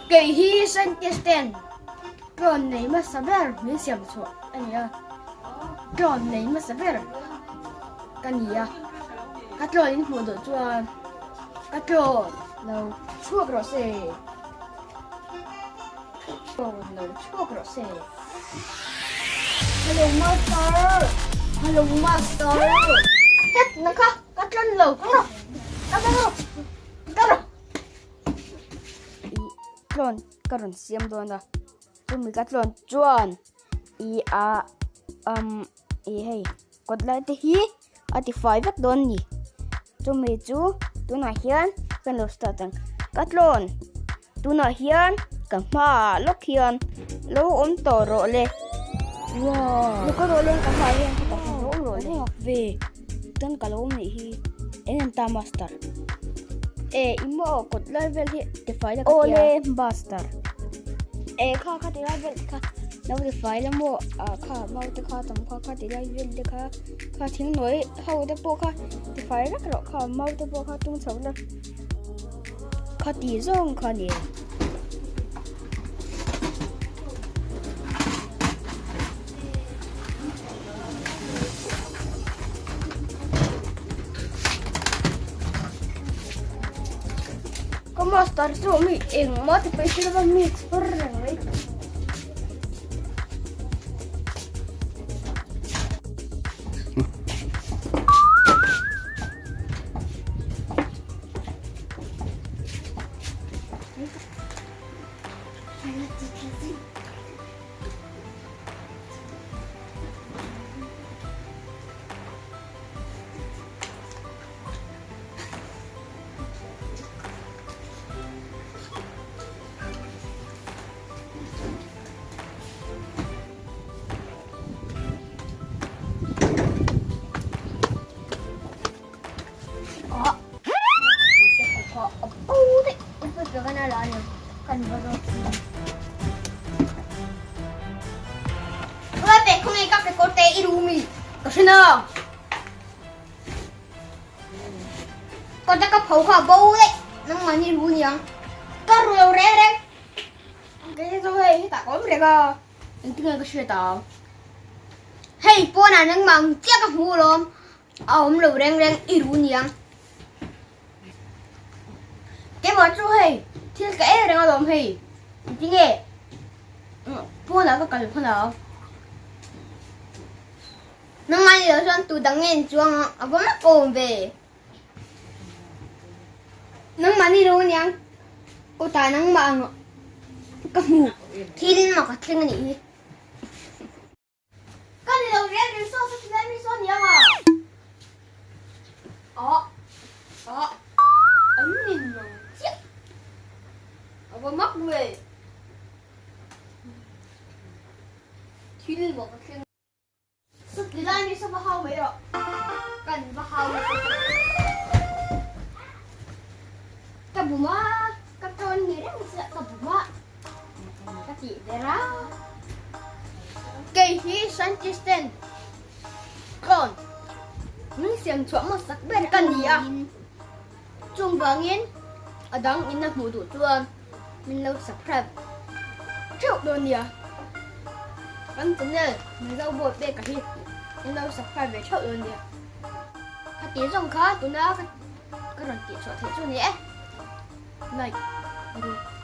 Kei hi scientist ten tlawn nei hmasa ber min siam chhuah a ni a, tlawn nei hmasa ber ka ni a, ka tlawn in hmuh duh chuan ka tlawn lo chhuak rawh se, tlawn lo chhuak rawh se. Hello master, hello master, het na kha ka tlawn lo ka rawh, ka rawh, ka rawh. I tlawn ka rawn siam dawn a chumi ka tlawn chuan i a um i hei kawt lai te hi a ti fai vek dawn a ni chumi chu tunah hian kan lo start ang ka tlawn tunah hian ka hmaah lawk hian lo awm tawh rawh le wow lo ka rawh le ka hmaah hian ka lo awm rawh le ve chuan ka lo awm nih hi eng an ta master e i maw kawt lai vel hi tifai la ka tia awle master e kha kha ti lai vel kha lo tifai la maw a kha mau te kha tam kha kha ti lai vel te kha kha thing nawi ho te pawh kha tifai vek rawh kha mau te pawh kha tung chho la kha ti zawng kha ni. Ka master chu mi engmah ti paih hrilh a mi chhur reng mai. Kawta ka pho kha bo daih nangmah ni ru niang ka ru lo reng reng kei chu hei hetah ka awm reng a engtin nge ka hriat ang hei pawnah nangmah ang chiah ka hmu alawm a awm lo reng reng i ru niang keimah chu hei thil ka ei reng alawm hei engtin nge pawnah ka kal hman ang. Nangmah ni lo chuan tu dang nge in chuang ang a va mak awm ve. Nangmah ni lo aniang kawtah nangmah ang ka hmu thil mak a thleng a nih hi. Ka ni lo reng reng saw saw tilai mi saw aniang a. Awh awh an nin lo chiah a va mak ve. Thil mak a thleng. Ti lai mi saw va hau mai rawh. Kan va hau mai. Ka bum a, ka tawn ni reng chiah ka bum a. Ka tih ber a. Kei hi scientist ten tlawn min siam chhuah hmasak ber ka ni a. Chung vangin a dang in a hmuh duh chuan min lo subscribe theuh dawn nia. Kan channel Mizo Boy peka hi min lo subscribe ve theuh dawn nia. Khati zawng kha tuna ka rawn tih chhuah. chhuah theih chu a ni e. Like.